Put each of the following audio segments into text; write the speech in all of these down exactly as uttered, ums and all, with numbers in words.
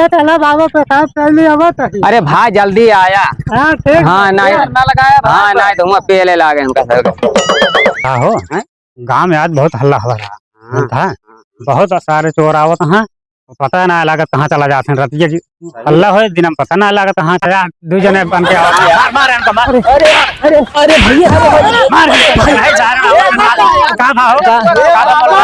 चला बाबा, प्रसाद पहले आवा तही। अरे भाई, जल्दी आया। हाँ, ठीक हाँ, बा। नहीं। ना लगाया भाई। हाँ, नहीं तो हुआ पेले लागे हमका सब। का हो? हैं? गाँव में आज बहुत हल्ला हो रहा। हाँ। था? बहुत सारे चोर आवत हैं, पता ना लागत कहाँ चला जात हैं। रतिया की हल्ला होए, दिन में पता ना लागत कहाँ चला, दू जने बन के आवत हैं। मार, मार इनका, मार। अरे, अरे, अरे भैया, अरे भैया। मार, मार, मार, मार। का भाव? का? का भाव?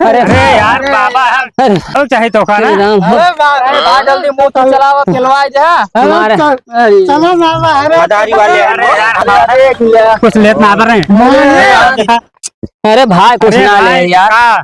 अरे, अरे यार, बाबा है। अरे। और चाहे तो का ना? अरे राम हो। अरे बा-, अरे बा, जल्दी मुंह तो चलावा, चलवाए जा। अरे मारे। चल-, अरे। चलो बाबा, अरे। मदारी वाले। अरे यार, हम देख लिया। कुछ लेत ना रहे। अरे भाई, कुछ अरे ना भाई, ले यार। का?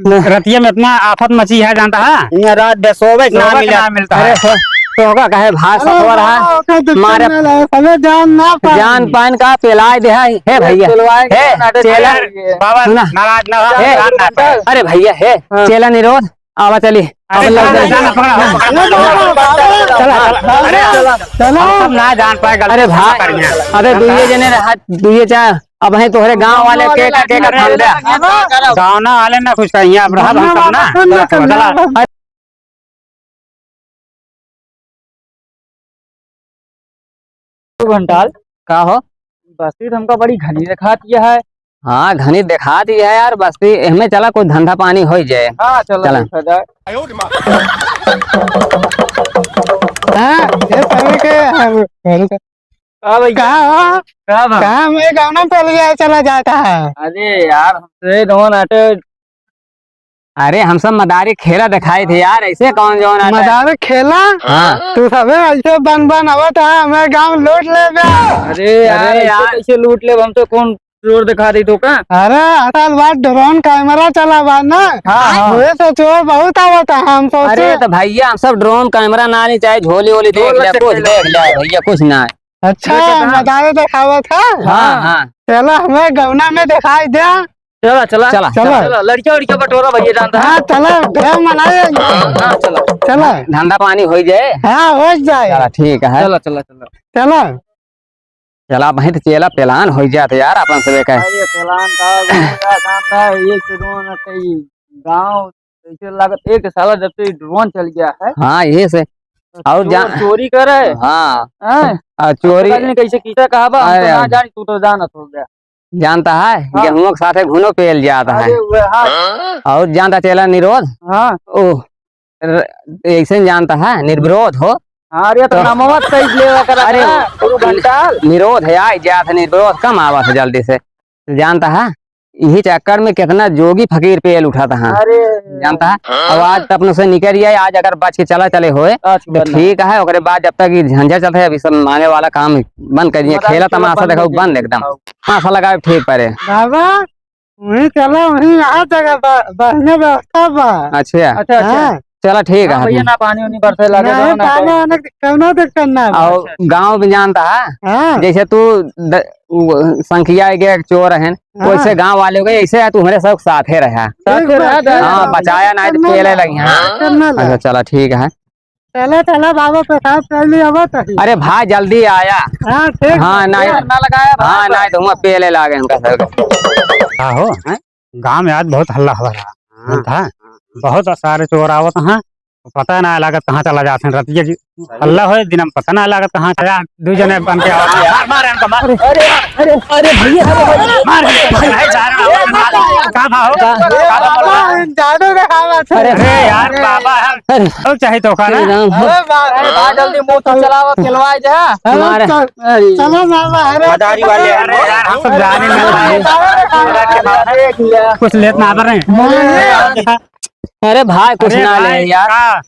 रतिया में इतना आफत मची है, जानता है? ये रात बे सोवे के सोवे ना के मिला। ना मिलता अरे है। सो-, सोगा कहे भाई, अरे सतवा रहा। बाबा, ओकर दुकान मारे। में लाए, हमें जान ना पाए। जान पान का पेलाए दे है, हे भैया। चलवाए हे, के नाटक चेला। कर रही है। बाबा, सुना। नाराज ना हो, हे, नाराज ना पाए। अरे भैया, हे, हाँ। चेला निरोध। आवा चली। अरे, अब लग चला, जाए। चला, पकड़ा, पकड़ा। चला, चला। अरे, चला। हम सब ना जान पाए, गलती अरे भाई, कर गया। अबे दुइये जने रहा, दुइये चार, अब हैं तोहरे गाँव वाले के, के, के, के अरे, गाँव ना वाले ना कुछ कहिए, अब रहा हम सब ना। चला। घंटाल। का हो? बस्ती तो हमका बड़ी घनी देखात यह है। हाँ, घनी देखात यह है यार, बस्ती हमें चला कोई धंधा पानी हो जाए। हाँ, चला चला। देखा जाए। हाँ, ये सभी के, हाँ, का भैया? कहाँ हो? का बा? कहाँ हमें गाँव में पहले जाए चला जाता है? अरे यार, हमसे दोन आटे अरे, हम सब मदारी खेला दिखाई थे यार, ऐसे कौन जौन आता है? मदारी खेला? हाँ। तू सबे ऐसे बन बन आवत है, हमें गाँव लूट ले बे। अरे यार, अरे ऐसे यार। कैसे लूट ले? हम तो कौन चोर दिखा दी तो का? अरे, असल बात drone camera चला बा ना। हाँ, हाँ। वही से चोर बहुत आवत है, हम सोचे। अरे तो भैया, हम सब drone camera ना ली, चाहे झोली वोली देख ले, कुछ देख ले भैया, कुछ ना। अच्छा, देखे तो हाँ। मदारी दिखावत है? हाँ, हाँ। चला, हमें गौना में दिखाई दे। चला, चला। चला, चला। चला, लड़किया, उड़किया बटोरा भैया जानता है। हाँ, चला, ढेर मनाए। हाँ, चला। चला। धंधा पानी हो जाए। हाँ, हो जाए। चला, ठीक है। चला, चला, चला। चला। चला, वहीं तो चेला पेलान हो जात यार, अपन सबे का। अरे, पेलान का हो गया, जानता है, ये शुरू होना चाहिए। गाँव ऐसे लागत एक साला जब से drone चल गया है। हाँ, यही से। तो और चोर जा-, चोरी करे। हाँ। हैं? और चोरी पता नहीं कैसे किसा कहा बा, हम अरे तो ना यार। जानी, तू तो जानत हो गया। जानता है, हाँ। गेहूं के साथे घुनो पेल जाता है। अरे वो, हाँ। और जानता चेला निरोध? हाँ। ओ, र-, ऐसे जानता है, निर्विरोध हो। हाँ, अरे तो तो नामवा सही लेवा करा अरे, था, गुरु घंटाल। निरोध है, आई जात है, निर्विरोध कम आवत है जल्दी से। जानता है, यही चक्कर में कितना जोगी फकीर पेल उठाता है। अरे। जानता है? अब आज तो अपने से निकल गया, आज अगर बच के चला चले होए, आज तो बंद है। ठीक है, ओकरे बाद जब तक ये झंझट चलता है, अभी सब मांगे वाला काम बंद कर दिए, मदारी खेला खेला तमाशा बंद देखो, हो गया। बंद एकदम। हाँ। तमाशा लगाए ठीक परे। बाबा, वहीं चला, वहीं यहाँ जगह बा, बहने व्यवस्था बा। अच्छा। अच्छा, अच्छा। हाँ। चला ठीक हाँ, है, भैया, ठीक। ना पानी उनी बरसे लगे, नहीं, ना पानी कोई। वानी कौनो दिक्कत ना बा। और अच्छा, अच्छा। गाँव में जानता है, हाँ। जैसे तू द-, वो संखिया के एक चोर है, हाँ। वैसे गाँव वाले हो गए, ऐसे है, तू हमारे सब साथे रहा। साथे रहा, हाँ, हाँ। बचाया ना, तो पेले लगी, हाँ। करना ला। अच्छा, चला, ठीक है। चला, चला, बाबा प्रसाद पहले आवा तही। अरे भाई, जल्दी आया। हाँ, ठीक हाँ, बा। नहीं। ना लगाया भाई, हाँ, बस। नहीं, तो हुआ पेले लागे हमका सर। का हो? हैं? गाँव में आज बहुत हल्ला हो रहा। हाँ। था? बहुत सारे चोर आवत हैं। पता ना लागत कहाँ चला जात हैं। रतिया की सही। हल्ला होए, दिन में पता ना लागत कहाँ चला, दू जने बन के आवत हैं। मार, मार इनका, मार। अरे, अरे, अरे भैया, अरे भैया। मार, मार, मार, मार। का भाव? का? का भाव? अरे, अरे यार, बाबा है। अरे। और चाहे तो का ना? अरे राम हो। अरे बा-, अरे बा, जल्दी मुंह तो चलावा, चलवाए जा। अरे मारे। चल, चलो बाबा, अरे। मदारी वाले हैं। अरे यार, हम सब जाने में भाई। कुछ लेत ना रहे। अरे भाई, कुछ अरे ना भाई, ले यार। का?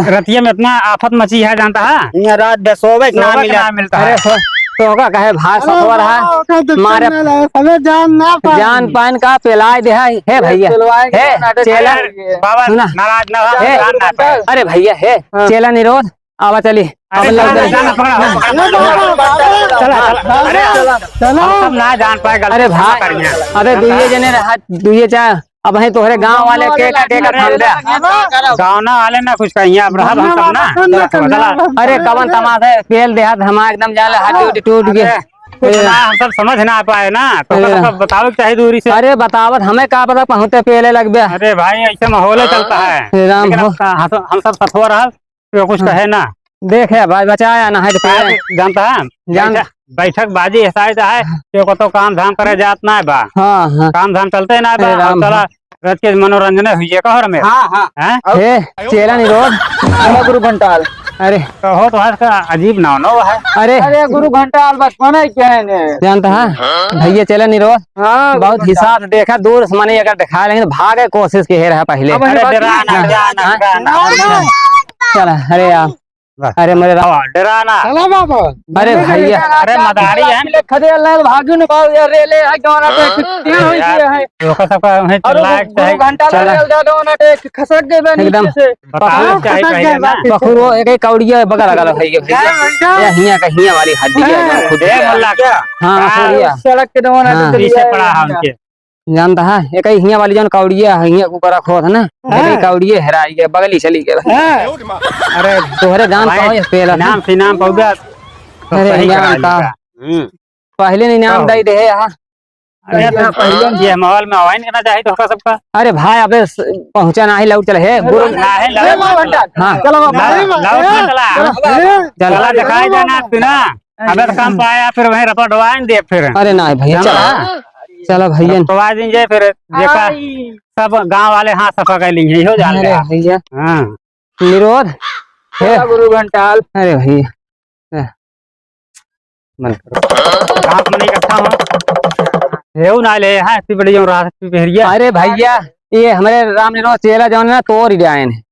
रतिया में इतना आफत मची है, जानता है? यहाँ रात बे सोवे के ना सोवे के मिला। ना मिलता है। अरे सो-, सोगा कहे भाई, अरे सतवा रहा। बाबा, ओकर दुकान मारे में रहे, अबे जान ना पाए। जान पान का पेलाए दे है, हे भैया। पेलवाए के हे, ना दे चेला। भाई। बाबा, सुना। नाराज ना हो, हे, जान ना पाए। अरे भैया, हे, हाँ। चेला निरोध, आवा चली। अरे, अब लग चला, गई। चला, पकड़ा, पकड़ा। अरे बाबा, बाबा। चला, चला। अरे, चला। चला। हम सब ना जान पाए, गलती अरे से भाई, कर गया। अबे दुइये जने रहा, दुइये चार, अब है तोहरे गाँव वाले के, के, के, के, गाँव ना वाले ना कुछ कहिए, अब रहब हम सब ना। अरे कवन तमाशा है, पेल देहात हम एकदम जाले, हड्डी उड्डी टूट गए। कुछ ए। ना, हम सब समझ ना पाए ना, तो अरे। सब बतावे के चाही दूरी से। अरे बतावत, हमें का पता पहुँचते पेले लगबे। अरे भाई, ऐसे माहौल चलता है। हे राम लेकिन हो। अब हम, हम सब सथुआ रहल, तो कुछ हाँ। कहे ना। देखे भाई, बचाया ना है तो आज पेले। जानता है, जान- बैठक, बैठक बाजी ऐसा है, हाँ। कि को तो काम धाम करे जात ना है बा। हाँ, हाँ। काम धाम चलते ना है बा, अरे राम चला, हो। रच के मनोरंजन हुई है, कहो रमेश? हाँ, हाँ। हैं? हे, चेला निरोध। अरे गुरु घंटाल। अरे। कहो तो आज का अजीब नाव नो है। अरे। अरे गुरु घंटाल, बचपन है क्या है ने? जानता है? भैया चेला निरोध। हाँ, बहुत गुरु घंटाल। हिसाब से देखा, दूर से मने अगर दिखाए, लेकिन भागे कोशिश के रहा पहले। अब अरे वही बात डरा ना, नहीं। डरा ना, हाँ? डरा ना। चला, अरे यार। बस। अरे मेरे राम। हाँ, डरा ना। चला बाबा। अरे भैया। अरे मदारी है। ले खदे अल्लाह भाग्य ने बाबू यार, रे ले, आ गाना पे हाँ। टेढ़ हो अरे यार, गया है। तो ओकर सबका वहीं और वो लाइट गुरु चाहे घंटा चला। लगा दिया, गाना पे खसक गए बा एकदम। नीचे से। बताओ हाँ, क्या है खसक पहले गए ना? बाकी से। बखुरो एक, एक कौड़िया बगल लगा लो भैया, भैया। क्या भैया? ये हिया का हिया वाली हड्डी है, हाँ। खुद ए मल्ला। हाँ, हाँ, सड़क के दवाना हाँ। पीछे पड़ा है उनके। जानता है, एक ही हियाँ वाली जौन कौड़िया है, हियाँ कुकर रखो था ना, हाँ। एक ही कौड़िया हेराई गया, बगली चली गया। हाँ। अरे, तोहरे जान भाई, पाओ, ये पेला। इनाम से इनाम पाओ बे, तो अरे, सही इनाम करा का। लेगा। हम्म। पहले नहीं इनाम कहो। दे दे, हाँ। अरे, तो पहले ये माहौल में आवाज नहीं करना चाहिए तो होगा सबका। अरे भाई, अबे स-, पहुँचा ना ही, लौट चले, हे, अरे, गुरु। ना है, लौट अरे, बाबा, चला। हाँ। चलो, बाबा। लौट, अरे, लौट अरे, चला। अरे, चला, चलो, दिखाई बाबा। देना, सुना। अबे तो काम पाया, फिर वहीं रपटवाइन दे फिर। अरे ना भैया, चला। चला। चला भैया। रपटवा दिन जाए फिर, देखा, आई। सब गांव वाले हाथ सफा कर ली, यही हो जान अरे गया। भैया। हाँ। निरोध। चला हे। गुरु घंटाल। अरे भैया। हे। मन करो। गांव में नहीं इकट्ठा हो। हेऊ ना ले, हाँ, इतनी बड़ी जो रात की पहरिया। अरे भैया, ये हमारे राम निरोध चेला जौन है ना, तोड़ ही जाए हैं।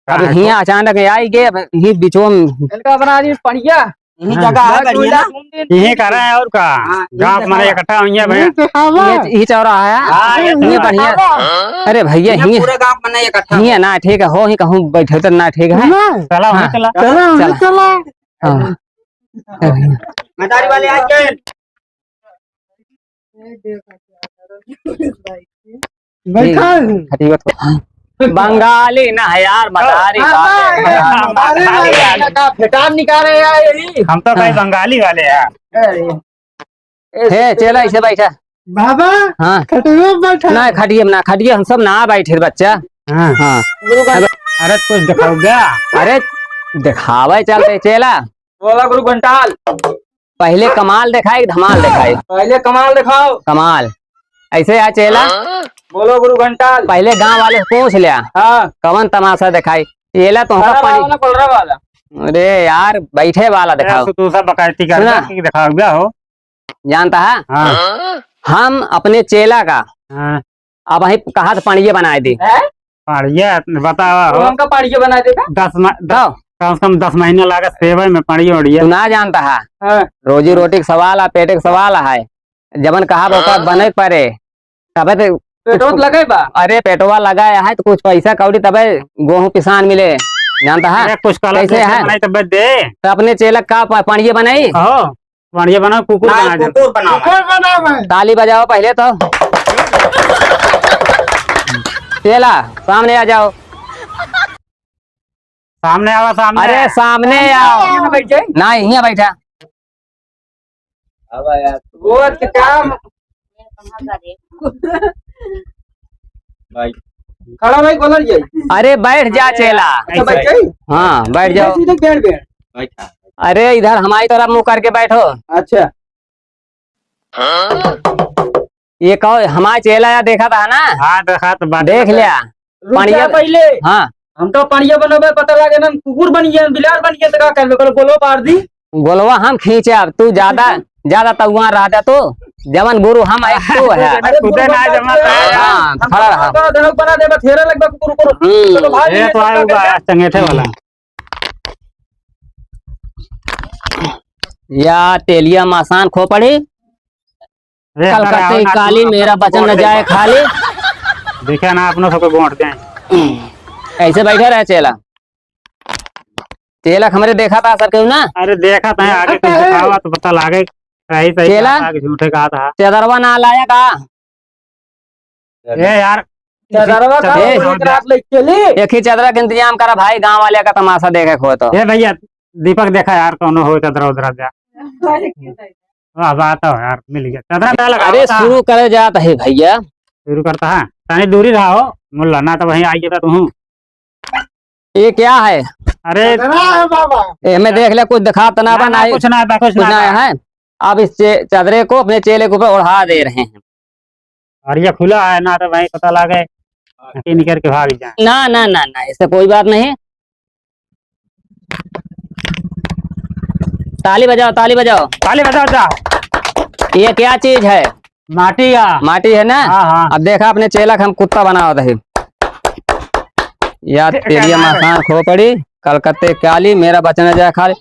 अब हाँ, हियाँ तो अचानक आई गए, अब यही बीचों में इनका बना दी पड़िया। यही हाँ। जगह है बस बढ़िया ना? घूम दिन यही कर रहे हैं और का? हाँ, यही गाँव जगह में है। इकट्ठा हुई है भैया। यही तो हवा। ये, ये चौराहा है। हाँ, ये ये तो बढ़िया। हवा। अरे भैया, ये ये पूरे गाँव में नहीं इकट्ठा हियाँ हुआ। ना ठीक है, हो ही कहूँ बैठे तो ना ठीक है। ना। चला, हाँ। चला। चला, चला। चला। हाँ। अरे भैया। मदारी वाले आज के बैठा है। खटिया तो, हाँ। बंगाली ना है यार, मदारी हाँ, वाले। हाँ, हाँ, मदारी वाले। का फेटान निकाले यार, यही। हम तो भाई हाँ। बंगाली वाले हैं। अरे। हे, चला, ऐसे बैठा। बाबा, हाँ। खटिया बैठा। ना, खटिया में ना, खटिया हम सब ना बैठे, बच्चा। हाँ। हाँ। अरे, कुछ दिखाओ बे। अरे, दिखावे चलते, चेला। बोला गुरु घंटाल। पहले कमाल दिखाई, धमाल दिखाई। पहले कमाल दिखाओ। कमाल। ऐसे आ चेला। बोलो गुरु घंटाल। पहले गांव वाले से पूछ लिया। हाँ। कवन तमाशा दिखाई? चेला तो हमका खड़ा पानी वाला, पलड़ा वाला। अरे यार, बैठे वाला दिखाओ। तू सब बकैती कर सुना। दिखाओ, क्या हो? जानता है? हाँ। हम अपने चेला का हाँ। अब वहीं कहा तो पाड़िया बनाए दे। हैं? पाड़िया बतावा तो हो। हमका पाड़िया बनाए देगा? दस मा-, दस, बताओ। कम से कम दस महीना लागत सेवे में पाड़िया उड़िया। तू ना जानता है? हाँ। रोजी रोटी का सवाल है, पेट का सवाल है। जबन कहा वो का बने पड़े। तबे तो पेटवा तो लगे बा। अरे पेटवा लगा है तो कुछ पैसा कौड़ी तबे गोहूं पिसान मिले। जानता है? अरे कुछ कला कैसे है? बनाई तबे दे। तो अपने चेला का पा-, पाड़िया बनाई? हो। बढ़िया बनाओ, कुकुर ना, बना दे। कुकुर बनाओ। कुकुर बनाओ भाई। ताली बजाओ पहले तो। चेला, सामने आ जाओ। सामने आवा, सामने। अरे, सामने आओ। यहाँ बैठ जाए। ना, यहाँ बैठा। आवा यार। वो तो काम। भाई। खड़ा भाई, बोलल जाई। अरे, बैठ जा, चेला। अच्छा, बैठ जाई? हाँ, बैठ जाओ। सीधे बैठ, बैठ। बैठा। अरे, इधर हमारी तरफ मुंह करके बैठो। अच्छा। ये कहो, हमार चेला या देखा था ना? हाँ, देखा तो बात देख लिया। रुक जा पाड़िया पहले। हाँ। हम तो पाड़िया बनबे, पता लागे ना, कुकुर बन गया, बिलार बन गया, तो का करबे? बोलो, गोलवा पार दी। गोलवा हम खींचे, अब तू ज्यादा, ज्यादा तउआ रह जा तू। जवन गुरु हम आए तू है। अरे खुदे गुरु ना बन जमा गया। है यार। हाँ, हम खड़ा रहा। तो धड़क बना देबे, फेरे लगबे कुकुर, कुकुर। हम्म। चलो भाग, ये ये तो सब आए का हुआ करबे? चंगेठे वाला। या तेलिया मसान खोपड़ी, अरे, कलकत्ते अरे, की काली, मेरा वचन न जाए खाली। देखा ना, अपनों सबको गोंठ दें। ऐसे बैठे रहे चेला। चेला हमरे देखा था सब केहू ना? अरे, देखा था, आगे कुछ दिखावा तो पता लागे, सही, सही चेला? कहा था कि झूठे कहा था। चदरवा ना लाया का? ए यार, चदरवा का चदरवा एक रात ले चली। एक ही चदरा के इंतजाम करा भाई, गांव वाले का तमाशा देखे को हो तो। ए भैया, दीपक देखा यार, कौनो हो चदरा उदरा जा। वाह, वाह, तो यार, मिल गया। चदरा डाला अरे, होता। शुरू करे जात है भैया। शुरू करता है। तनी दूरी रहा हो, मुल्ला, ना तो वहीं आई जाता तुम। ये क्या है? अरे, चदरा है बाबा। ए, हमें देख ले, कुछ दिखात ना ना, बा, ना, ना ही कुछ ना बा, कुछ कुछ ना ना बा। है। अब इस चे-, चदरे को अपने चेले के ऊपर ओढ़ा दे रहे हैं। और ये खुला है ना, तो भाई पता लगे, कि निकर के भाग जाए। ना, ना, ना, ना, इससे कोई बात नहीं। ताली बजाओ, ताली बजाओ। ताली बजाओ जा। ये क्या चीज है? माटी या। माटी है ना? हाँ, हाँ। अब देखा, अपने चेला के हम कुत्ता बनावत है। यार, तेरिया मासान खोपड़ी, कलकत्ते काली, मेरा बचन जाए खाली।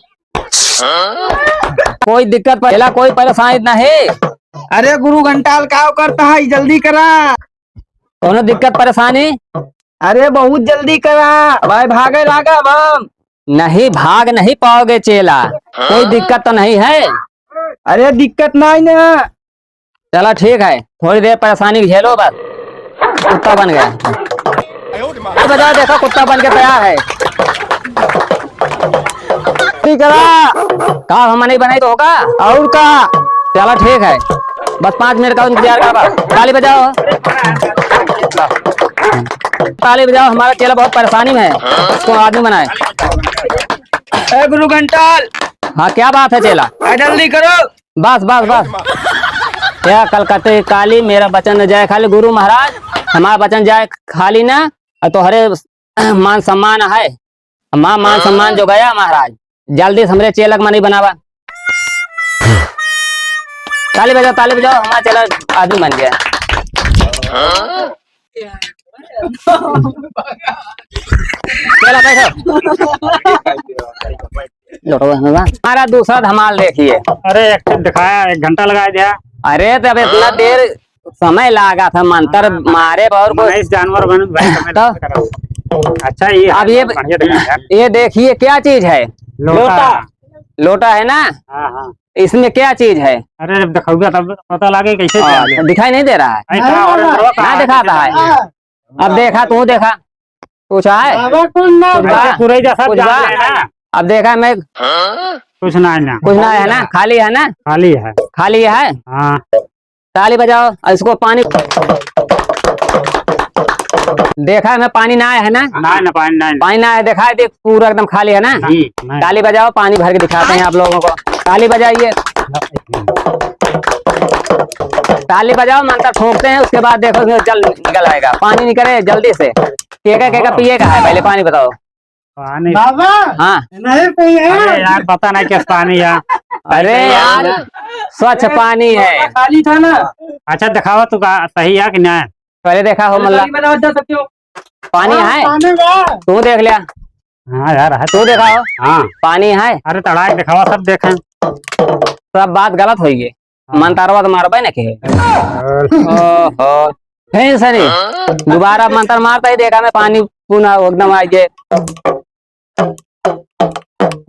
कोई दिक्कत पर-, चेला, कोई परेशानी नहीं। अरे गुरु घंटाल, का करता है, जल्दी करा। कौनो दिक्कत परेशानी? अरे बहुत जल्दी करा भाई, भागे लागा हम। नहीं, भाग नहीं पाओगे चेला, कोई दिक्कत तो नहीं है? अरे दिक्कत नहीं ना। चला ठीक है, थोड़ी देर परेशानी झेलो बस, कुत्ता बन गया। अब बजाओ, देखो कुत्ता बन के तैयार है। ठीक है, का हम नहीं बनाई तो होगा और का। चला ठीक है, बस पाँच मिनट का इंतजार कर बस। ताली बजाओ, ताली बजाओ, हमारा चेला बहुत परेशानी में है, इसको आदमी बनाए। ए गुरु घंटाल। हाँ, क्या बात है चेला? ए, जल्दी करो। बस, बस, बस। या कलकत्ते काली, मेरा बचन न जाए खाली। गुरु महाराज, हमारा बचन जाए खाली ना, और तोहरे मान सम्मान है, हमारा मान सम्मान जो गया महाराज, जल्दी से हमरे चेलक मनी बनावा। ताली बजाओ, ताली बजाओ, हमारा चेला आदमी बन गया। चला बैठो। लोटवा हमें बा। हमारा दूसरा धमाल देखिए। अरे, एक ठे दिखाया, एक घंटा लगा दिया। अरे, तो अब इतना देर समय लागा था मंतर मारे पर और कोई मनीष जानवर बन भाई, समय तो लगता रहा। अच्छा, ये अब है, ये, बढ़िया दिखा यार। ये देखिए क्या चीज है? लोटा। लोटा। लोटा है ना? हाँ, हाँ। इसमें क्या चीज है? अरे, जब दिखाऊंगा तब पता लगे कैसे हाँ, चीज है। तो दिखाई नहीं दे रहा है? ऐसा ना, और ना, ना, ना दिखाता है। हाँ। अब देखा, तू देखा, कुछ है? बाबा, कुछ ना कुछ बा? बा? पूरे जैसा कुछ जान बा? है ना? अब देखा मैं, कुछ ना है ना। कुछ ना है ना, खाली है ना? खाली है। खाली है? हाँ। ताली बजाओ, और इसको पानी। देखा मैं, पानी ना है ना? ना, ना, पानी ना है। पानी ना है, देखा है, देख, पूरा एकदम खाली है ना? हम्म, नहीं। ताली बजाओ, पानी भर के दिखाते हैं आप लोगों को। ताली बजाइए। ताली बजाओ, मंत्र फूंकते हैं, उसके बाद देखो उसमें जल निकल आएगा। पानी निकले जल्दी से। केका, केका पिए का है, पहले पानी बताओ। पानी। बाबा, हाँ। नहीं पिए। अरे यार, पता नहीं कैसे पानी है। अरे यार, स्वच्छ पानी है। खाली था ना। अच्छा, दिखावा तू का सही है कि ना? पहले देखा हो, मल्ला। पानी बनाओ, जा सकते हो। पानी हाँ, है? पानी बा। तू देख लिया। हाँ यार, है। तू देखाओ। हाँ। पानी है? अरे तड़ाक देखावा, सब देखें। सब बात गलत होई गे। हाँ। मंतरवा तो मारबे न के। ओहो। फिर से नहीं। दोबारा मंतर मारता ही देखा मैं, पानी पुनः एकदम आ गए।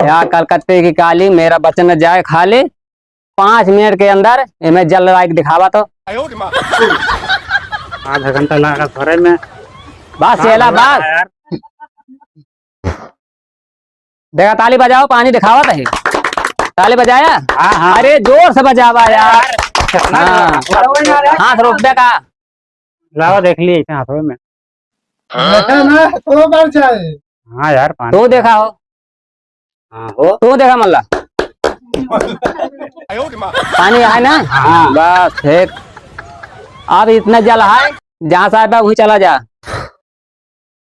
या कलकत्ते की काली, मेरा बचन न जाए खाली। पाँच मिनट के अंदर एमे जल लाइक दिखावा तो। आधा घंटा लगा भरे में। बस हाँ, चेला, बस। यार। देखा, ताली बजाओ, पानी दिखावा तो है। ताली बजाया? हाँ, हाँ। अरे, जोर से बजावा यार। हाँ। हाँ, तो रुपया का। लावा देख लिए इसे हाथों में। देखा ना, दो बार जाए। हाँ यार, पानी तो देखा हो। हाँ, हो। तू देखा मल्ला। पानी है ना? हाँ। बस, ठीक। अब इतना जल है, जहाँ से आया वहीं चला जा।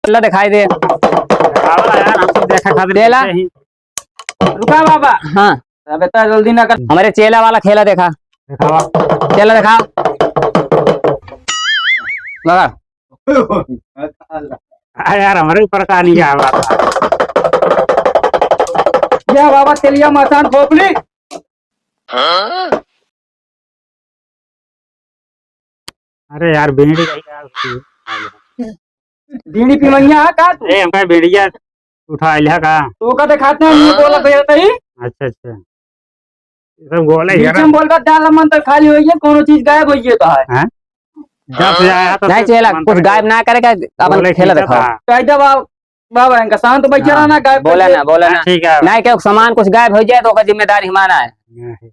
मल्ला दिखाई दे। आवा यार, हम सब देखा खातिर चेला। पीछे ही। रुका बाबा। हाँ। अब इतना जल्दी ना कर। हमारे चेला वाला खेला देखा। दिखावा। चेला देखा। लगा। आ यार, हमरे ऊपर का नहीं आवा। या बाबा, तेलिया मसान खोपड़ी। अरे यार, बीड़ी रही यार उसकी। बीड़ी पी मंगिया है का तू? ए, हमका बीड़िया उठा लिया का? तो का दिखाते हैं, ये बोला तो ये तही। अच्छा, अच्छा। ये सब गोला ही है बीच ना? में बोल कर डाल मन तो खाली होइए, कोनो चीज गायब होइए तो है। हैं? जब से आया तो नहीं सिर्फ चेला, मंत्र कुछ गायब ना करे का, अपन गोला खेला खींचा दिखाओ। था। कह दे बाबा, बाबा इनका शांत बैठे हाँ, रहना, गायब बोला कर दे। ना, बोला हाँ, ना। ठीक है। नहीं, क्यों सामान कुछ गायब हो जाए तो ओकर जिम्मेदारी हमारा है। नहीं।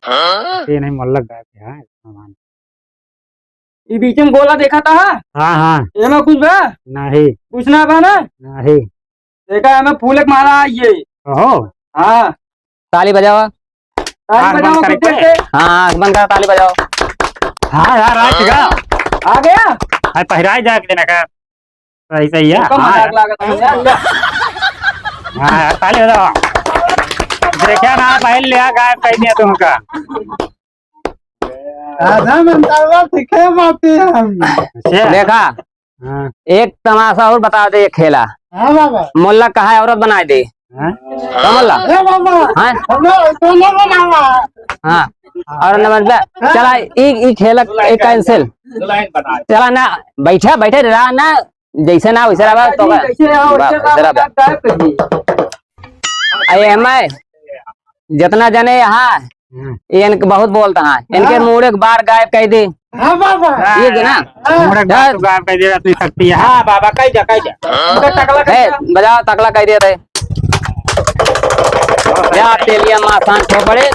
हाँ? ये नहीं, मुल्लक गायब है, हाँ, सामान। ई बीच में गोला देखा था? हाँ, हाँ। एमा कुछ बा? नहीं। कुछ ना बा ना? नहीं। देखा, एमा फूल के माला आई है। ओहो। हाँ। ताली बजावा। ताली आँख बंद बजावा, करके। कुत्ते से। हाँ, आँख बंद कर, ताली बजावा। हाँ यार, आ गया। आ गया? अरे, पहिराई जाके देना का। सही, सही है। तुमका हाँ मजाक यार। लागत है यार। हाँ यार, ताली बजावा। देखा ना, पहले लिया, गायब कर दिया तुमका। आधा घंटा बाद सीखे बातें हम। अच्छा। देखा, हाँ। एक तमाशा और बता दे, एक खेला। हाँ बाबा। मुल्लक कहा है, औरत बनाए दे। हाँ? का मुल्लक? ए बाबा, हाँ? हम लोग तो नहीं बनावा। हाँ। और नंबर बे, हाँ। चला, ई, ई खेला, एक cancel। चला ना, बैठा, बैठा रहा ना, जैसे ना वैसे रहा, तो जी, जैसे रहा, वैसे वाह, रहा, जरा बे। गायब कर दिए। अरे, हमें जितना जने यहाँ, हम्म। ये इनके बहुत बोलता है, इनके हाँ। मूड़े के बार गायब कर दे। हाँ बाबा। ये दे ना। हाँ। मूड़े के बार तो गायब कर दे, अपनी शक्ति है। हाँ बाबा, कह जा, कह जा। उनका टकला कर ए, जा। बजाओ, टकला कर दे रे। या तेलिया माँ शांत हो पड़े,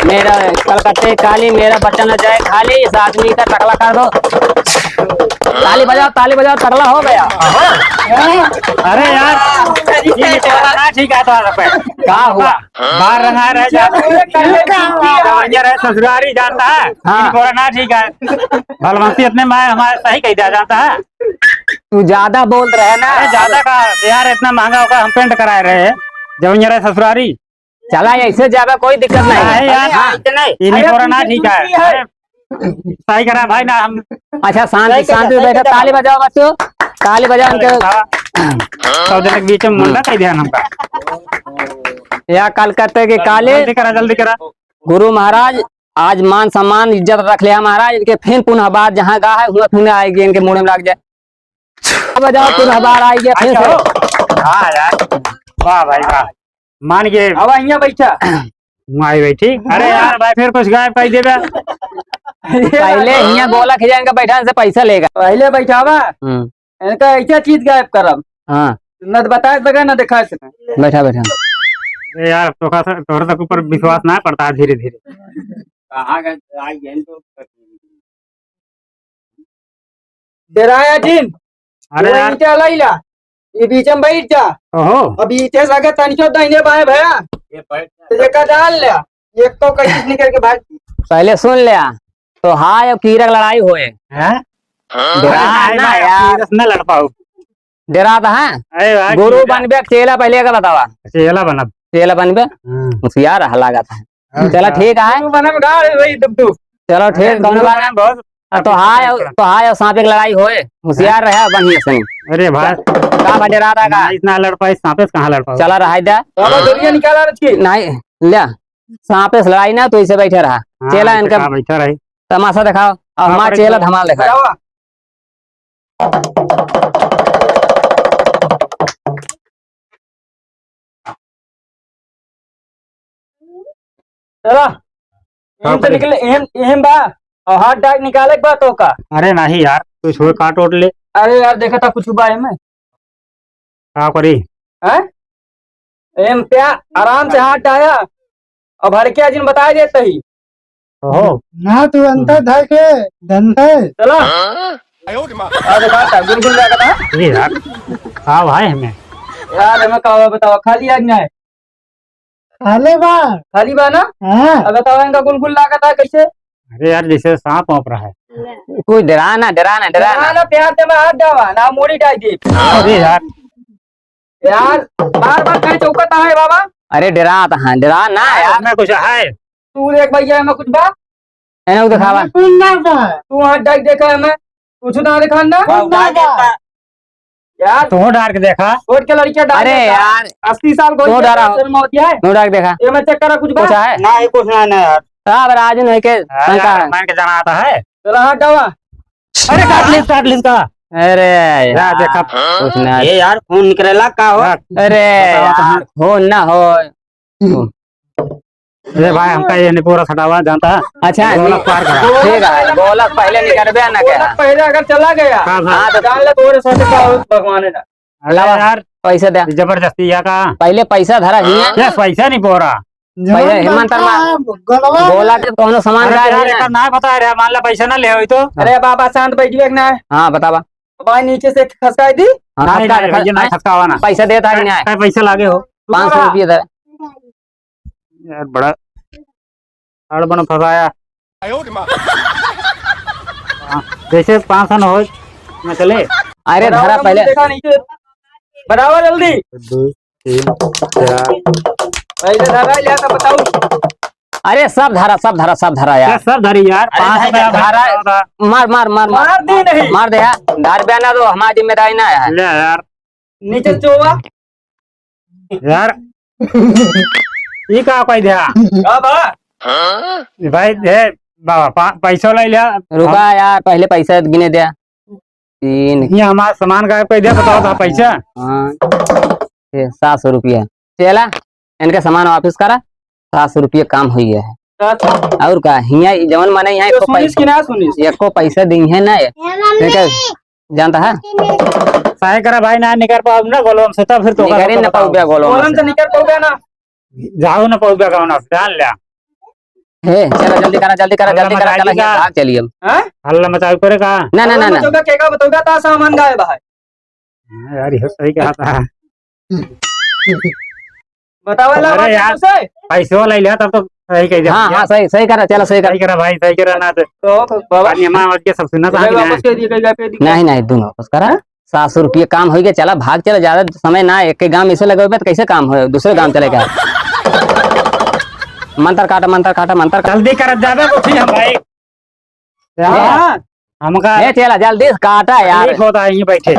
मेरा कलकत्ते काली, मेरा बच्चा न जाए खाली, इस आदमी का टकला कर दो। ताली बजाओ, ताली बजाओ, टकला हो गया। अरे यार, ये निचोड़ा ना ठीक है तो पे। का हुआ? बाहर रंगा रह जा। जवनिया रहे ससुरारी जानता है? हाँ। इनको ना ठीक है। भलमंसी इतने में हमारे सही कह दिया जाता है। तू ज्यादा बोल रहे ना। अरे ज्यादा का यार, इतना महंगा होगा, हम paint कराए रहे हैं। जवनिया रहे ससुरारी। चला, ऐसे जाबे, कोई दिक्कत नहीं। नहीं यार, हाँ। इतने। इन्हीं अरे, कोरोना ठीक है। अरे, सही करा भाई ना हम। अच्छा, शांति, सही करा, शांति सही बैठा, करा। ताली बजाओ बच्चों, ताली बजाओ उनके। हाँ। सब जने के बीच में मुंडा कह दिया हमका। या कलकत्ते के काले। जल्दी करा, जल्दी करा। गुरु महाराज, आज मान सम्मान इज्जत रख लिया महाराज, इनके फिर पुनः बार जहाँ गा है, हुआ फिर आएगी, इनके मुंडे में लग जाए। बजाओ, पुनः बार आएगी फिर अच्छा से। हो। हाँ यार, वाह भाई वाह। मान के अब हियाँ बैठा। वहाँ आई बैठी। अरे यार भाई, फिर कुछ गायब कर देबे। पहले हियाँ गोला खिंचाएंगे, बैठा से पैसा लेगा। पहले बैठावा। हम्म। इनका ऐसा चीज गायब करब। हाँ। न तो बता सके, न दिखा सके। बैठा, बैठा। अरे यार, तोहरा से, तोहरा तक ऊपर विश्वास ना पड़ता है धीरे धीरे। कहाँ गए, आई गए तो। डेराया जिन। अरे वो यार। ईंटा लइला, ई बीच में बैठ जा। ओहो। अब ईंटे से आगे तनिको दाहिने बाएं भया, ये बैठ जा। तो जेका डाल ले, एक तो कहीं निकल के भाग। पहले सुन ले, तो हाय और कीरा के लड़ाई होए। हैं? डेरा अरे ना भाई, यार। कीरा से ना लड़ पाओ। डेरा तो है। अरे भाई, गुरु कीरा। बनबे, चेला पहले का बतावा। चेला बनब। चेला बनबे? हम्म। होशियार रहा लागत है। हाँ, चला हाँ। ठीक है। गुरु बनब का रे भाई, तुम तो। चलो ठीक, अरे, कौन गुरु बात है? बनब बहुत अब तो हाय, तो हाय और सांप एक लड़ाई होए, होशियार रहे, बढ़िया से। अरे भाई। का, का बा, डेरात है का? ना, इतना लड़ पाई, सांपे से कहाँ लड़ पाओ? चला रहा है, दे। बाबा, डोरिया निकाला रखी। नहीं, ले, सांपे से लड़ाई ना, तो इसे बैठे रहा। हाँ, चेला इनका का बैठा रही। तमाशा दिखाओ, और हाँ, हमारा बड़े चेला तो धमाल दिखाओ। चला, का एम से करे? निकले, एम, एम बा, और हाथ डाक निकाले के बा तो का? अरे नहीं यार, कुछ हो काट ओट ले। अरे यार, देखा था कुछ बा एमे। का करी? हैं? एम प्या, आराम से हाथ डाया, अब हड़के जिन बताए देते ही। ओहो। ना तू अंतर धर के, धंधे। चला। अरे बात है, गुलगुल लगा था। अरे यार, का भाई हमें? यार, हमें का हुआ बताओ, खाली आज ना है। खाली बा। खाली बा ना? हाँ। अब बताओ, इनका गुलगुल लागत है कैसे? अरे यार, जैसे सांप वाप रहा है। कोई डरा ना, डरा ना, डरा डरा ना। ना, प्यार से मैं हाथ डावा, ना मोड़ी डाल दी। अरे यार। यार, बार बार कहीं चौकत है बाबा। अरे डरा तो हाँ, डरा ना यार। इसमें कुछ है। तू देख भैया, एमे कुछ बा? एने को दिखावा। कुछ ना बा। तू हाथ डाल देखा एमे, कुछ ना दिखा ना। कुछ ना बा। यार, तू डार के देखा। छोट के लड़किया डाल अरे देखा। यार। अस्सी साल को तू डारा हो। शर्म होती है। तू डार के देखा। एमे चेक करा कुछ बा? कुछ है? ना, ये कुछ ना, ना यार। अब राजू नहीं के हाँ, शंका यार, है। मान के जाना आता है। चला हाथ डावा। अरे काट लिस, काट लिस का। अरे यार, यार, देखा। कुछ ना। ए यार, खून निकरेला का हो? अरे बताओ तो यार, हम। खून ना हो। ए भाई, हमका ये निपोरा सटावा जानता है? अच्छा, गोलक नहीं। पार करा। ठीक है, गोलक पहले निकलबे ना गोलक करा। पहले अगर चला गया, हाँ, हाँ। हाँ, तो जान ले तोरे साथ का हो भगवान है ना। अरे लावा, यार, पैसा दे। जबरदस्ती या का? पहले पैसा धरा ही है। ये पैसा नहीं बोरा। पहिले हिम्मत मार। गोला के कौनो सामान अरे गायब यार, नहीं है। एकर ना पता है रे, मान ला पैसा ना ले होई तो। अरे बाबा शांत बैठिए कि ना। हाँ, बतावा। भाई नीचे से खसकाई दी। हाँ, नहीं, खसका नहीं, दे, भैया, ना खस-, खसकावा ना। पैसा देता कि नहीं? काय पैसा लागे हो? पाँच सौ रुपये दे। यार, बड़ा अड़बन फंसाया। हाँ, जैसे पाँच सौ न हो, न चले। अरे, धरा पहले। देखा नीचे। बढ़ावा जल्दी। दो, तीन, चार। पहले धरा, लिया तो बताओ। अरे, सब धरा, सब धरा, सब धरा यार। क्या सब धरी यार? अरे, पाँच सौ भाई, रुपया धरा। मार, मार, मार, मार। मार दी नहीं। मार दे यार। धार बयाना तो हमारी जिम्मेदारी ना है। ले यार। नीचे चोवा। यार, ई का कह दिया? का बा? भाई, हे बाबा, पा-, पैसो ले लिया। रुका यार, पहले पैसा गिने दे। तीन। ये हमारा सामान गायब कर दिया, बताओ तो पैसा। हाँ, ये सात सौ रुपया। चला, इनका सामान वापस करा, सात सौ रुपया काम हुई है। अच्छा। और का, हिया जवन मने यहाँ तो एको सुनिस पैसा, कि ना सुनिस? एको पैसा दी है ना ये। ठीक है, जानता है? सही करा भाई, ना निकर पाउब ना गोलम से, तब फिर तो निकरे न पाउबे गोलम गोलम से। से निकर पाउबे ना। जाओ ना पाउबे गोलम से, जान लिया। हे, चला जल्दी करा, जल्दी करा, हल्ला जल्दी करा, मचाई चला, दी का? भाग चलिए हम। हैं? हल्ला मचाई करे का? ना, ना, ना, ना। मचोगा, के का बतोगा, ता सामान गायब है। हाँ यार, ये सही कहा था। बतावे ला अरे बात यार, तुमसे। पैसो ले लिया तब तो सही कह दिया हाँ, भैया। हाँ, सही, सही करा, चला, सही करा। सही करा भाई, सही करा ना तो। तो बाबा, बाद में माँ और के सब सुनना अरे चाहेंगे ना। वापस कह दिए, कहीं पे दिखा। नहीं, नहीं, दोनों वापस करा। सात सौ रुपये काम होई गया, चला, भाग चला, ज्यादा समय ना, एक के गांव में इसे लगे हुए तो कैसे काम हो, दूसरे गांव चले गए। मंत्र काटा, मंत्र काटा, मंत्र काटा। जल्दी करत जाबे, उठी हम भाई। हाँ, हमका ए, चला, जल्दी से काटा यार। ठीक होता है, यहीं बैठे।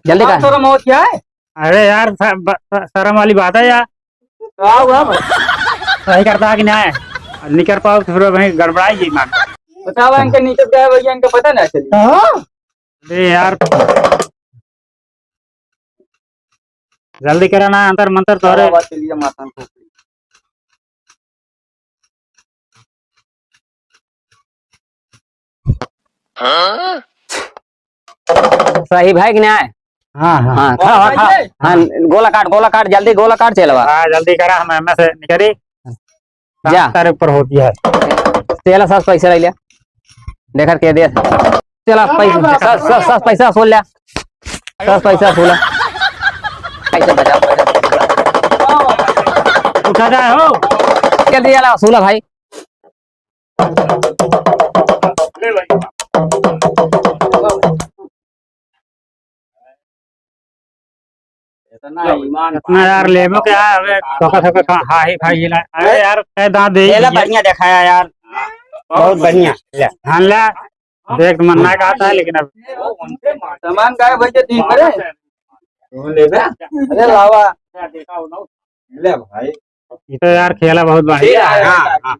जल्दी आप कर। शर्म होत क्या है? अरे यार, स-, ब-, स-, शर्म वाली बात है यार। का हुआ भाई? सही करता है कि नहीं? निकर पाउब तो फिर वहीं गड़बड़ाई जी मान। बतावा, इनके नीचे क्या है भैया, इनका पता ना चली। हाँ? अरे यार। जल्दी करा ना, अंतर मंतर तोहरे। बाबा, चलिए, माता को। सही भाई कि नहीं? हाँ, हाँ। हाँ, खड़ा हो, खड़ा हो। हाँ, गोला काट, गोला काट, जल्दी गोला काट, चलवा। हाँ, जल्दी करा, हम एमे से निकली। जा। सात तारीख पर होती है। तेला सास पैसा ले लिया। देखा के दे। चला पैसा, सास, सास, सास पैसा वसूल लिया। सास पैसा वसूला। पैसा बचा, पैसा। उठा जाए हो। जल्दी चला वसूला भाई। इतना ईमान इतना यार लेबो क्या है? अबे थोका थोका खा, हाही खाही ना। अरे यार, कै दांत दे ये ले, दिए। बढ़िया दिखाया यार, बहुत बढ़िया। ले। हाँ, ले। देख, मन ना कहता है, लेकिन अब सामान गायब हो गया दिन भरे। अरे लावा। ले भाई। ये तो यार खेला बहुत बढ़िया है। हाँ, हाँ।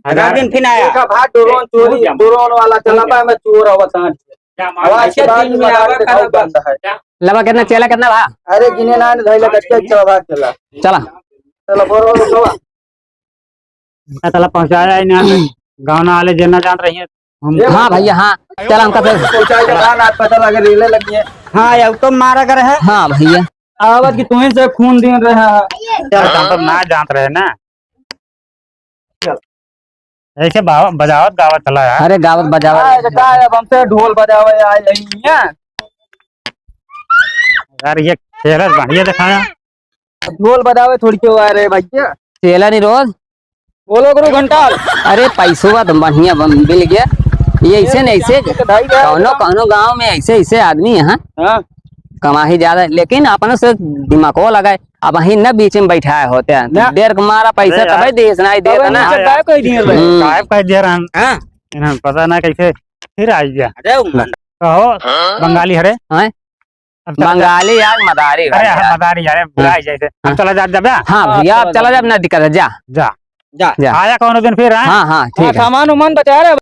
हजार दिन फिर आया। देखा भाई, ड्रोन चोरी, ड्रोन वाला चला पाए, मैं चोर आवत हाँ। आवाज के बाद में आवा दिखाओ बंद है। लबा कितना चला, कितना भा? अरे गिने ना, धइले कच्चे चला भाग चला। चला। चला, बोल, बोल, बोल। चला पहुँचाया ही ना। गाँव ना वाले जेना जान रही है। हम हाँ भैया, हाँ। चला हमका फिर। पहुँचाया के बाद आज पता लगे रेले लगी है। हाँ, यार, तो मारा कर है। हाँ भैया। आवत की तुहीं से खून दिन रहा है। चल, हम तो ना जानत रहे ना। चल। ऐसे बाव-, बजावत गावत चला यार। अरे गावत बजावत। हाँ, ये का है, अब हमसे ढोल बजावे आए यही है। यार, ये खेलत बढ़िया दिखाया। ढोल बजावे थोड़ी क्यों आ रहे भैया? चेला नहीं रोज। बोलो गुरु घंटाल। अरे पैसो बा तो बढ़िया बन-, मिल गया। ये ऐसे नहीं, ऐसे भाई, भाई, कौनो, भाई। कौनो गांव में ऐसे, ऐसे आदमी हैं। हाँ। कमाही ज्यादा है, लेकिन अपने से दिमागो लगाए। अब वहीं न बीच में बैठाए होते हैं। ना। देर के मारा पैसा अरे यार। तबे देस नहीं देता तबे ना। ना गायब कर दिए भाई। हम्म। गायब कर दिया रहन। हाँ। इन्हें पता ना कैसे फिर आ गया। अरे उमन। कहो, हाँ? बंगाली हरे। हाँ? अब चला जा। बंगाली यार, मदारी अरे भाई हाँ, यार। मदारी यार, हाँ। भुला जाए से। अब हाँ। चला जा, जा बे। हाँ भैया, अब चला जा, ना दिक्कत है, जा। जा। जा। जा। आया कौनो दिन फिर, हाँ? हाँ, हाँ, ठीक हाँ, है। सामान उमान बचा रहे।